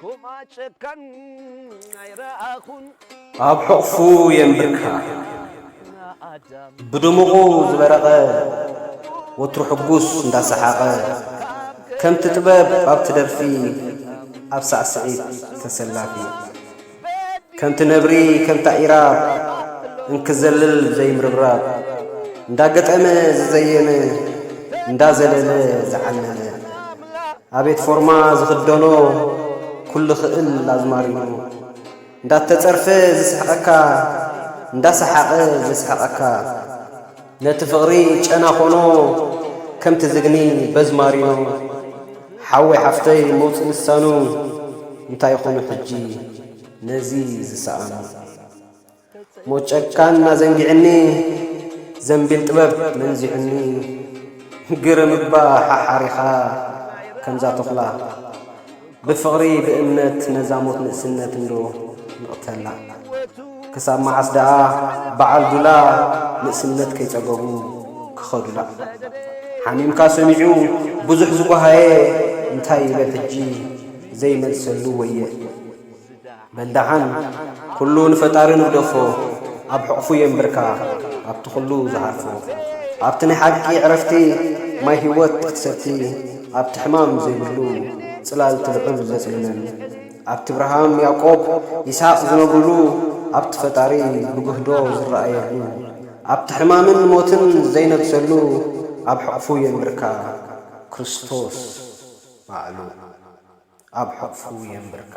ጨካን ኣይረኣኹን ኣብ ሕቕፉ የንብርካ። ኣዳም ብድሙቑ ዝበረቐ ወትሩ ሕጉስ እንዳሰሓቐ፣ ከምቲ ጥበብ ኣብቲ ደርፊ ኣብ ሳዕስዒት ተሰላፊ፣ ከምቲ ነብሪ ከምታ ኢራብ እንክዘልል ዘይምርብራብ፣ እንዳገጠመ ዝዘየመ እንዳዘለለ ዝዓለመ፣ ኣቤት ፎርማ ዝኽደኖ ኩሉ ክእል ኣዝማሪኖ፣ እንዳተጸርፈ ዝስሕቐካ እንዳሰሓቐ ዘስሕቐካ፣ ነቲ ፍቕሪ ጨና ኾኖ ከምቲ ዝግኒ በዝማሪኖ፣ ሓወይ ሓፍተይ መውጽእ ልሳኑ እንታይ ይኾኑ ሕጂ ነዚ ዝሰኣኑ። ሞት ጨካን ኣዘንጊዕኒ፣ ዘንቢል ጥበብ መንዚዕኒ፣ ግርም እባ ሓሓሪኻ ከምዛ ተኹላ፣ ብፍቕሪ ብእምነት ነዛ ሞት ንእስነት እንዶ ንቕተላ። ክሳብ መዓስ ደኣ በዓል ዱላ ንእስነት ከይጸገቡ ክኸዱላ። ሓሚምካ ሰሚዑ ብዙሕ ዝጓሃየ እንታይ ይበል ሕጂ ዘይመልሰሉ ወየ። በል ደሓን ኩሉ ንፈጣሪ ንግደፎ፣ ኣብ ሕቕፉ የንብርካ ኣብቲ ኩሉ ዝሃርፎ። ኣብቲ ናይ ሓቂ ዕረፍቲ ማይ ህይወት ክትሰቲ፣ ኣብቲ ሕማም ዘይብሉ ጽላል ትልዑል ዘጽልለን፣ ኣብቲ እብርሃም ያዕቆብ ይስሐቅ ዝነብሩሉ፣ ኣብቲ ፈጣሪ ብግህዶ ዝረኣየሉ፣ ኣብቲ ሕማምን ሞትን ዘይነግሰሉ ኣብ ሕቕፉ የንብርካ ክርስቶስ ባዕሉ። ኣብ ሕቕፉ የንብርካ።